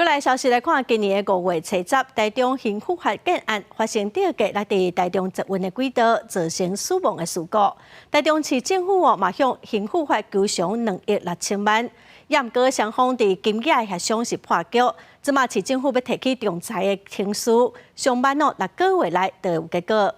閣來消息來看，今年的5月初十，台中興富發建案發生吊架來佇台中捷運的軌道，造成死亡的事故。台中市政府哦嘛向興富發求償2億6千萬，也毋過雙方佇金額的協商是破局。這馬市政府欲提起仲裁的程序，上慢哦6個月內就會有結果。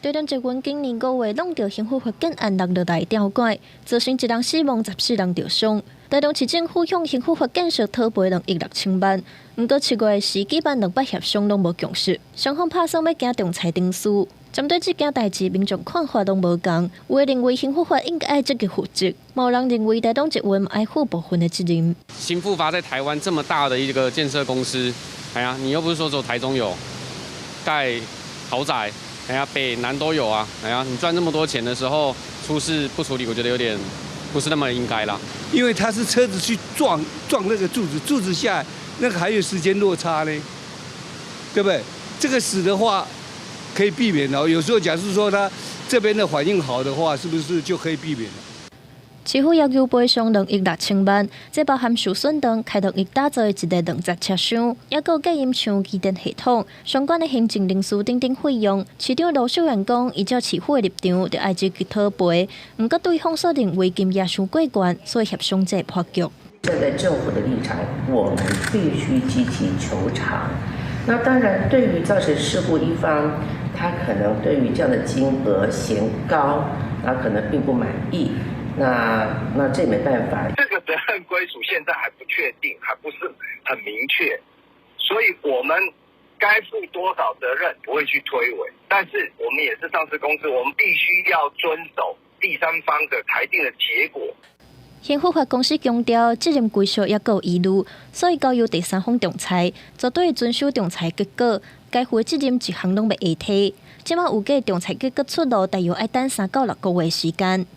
台中捷運今年5月挵著興富發建案落落來吊掛，造成一人死亡，14人著傷。台中市政府向興富發建設討賠2億6千萬，毋過7月時舉辦兩擺協商攏無共識，雙方拍算欲行仲裁程序。針對這件代誌，民眾看法攏無仝，有的認為興富發應該愛積極負責，嘛有人認為台中捷運愛負部分的責任。興富發在台灣這麼大的一個建設公司，哎呀，你又不是說只有台中有蓋豪宅，哎呀，北南都有啊，哎呀，你賺這麼多錢的時候出事不處理，我覺得有點不是那麼應該啦。因為他是車子去撞那個柱子，柱子下來那個還有時間落差呢，對不對？這個死的話可以避免哦。有時候假設說他這邊的反應好的話，是不是就可以避免了？市府要求賠償2億6千萬，這包含受損燈開兩億打造的一個兩節車廂，抑閣有隔音牆、機電系統、相關的行政程序等等費用。市長盧秀燕講，依照市府的立場，著愛積極討賠。毋過對方所認為金額傷過懸，所以協商這破局。站在政府的立場，我們必須積極求償。那當然，對於造成事故一方，他可能對於這樣的金額嫌高，那可能並不滿意。那這沒辦法。這個責任歸屬現在還不確定，還不是很明確，所以我們該負多少責任不會去推諉，但是我們也是上市公司，我們必須要遵守第三方的裁定的結果。興富發公司強調責任歸屬抑閣有疑慮，所以交由第三方仲裁，絕對遵守仲裁結果，該負的責任一項攏袂會推。這馬預計仲裁結果出爐，大約愛等3到6個月時間。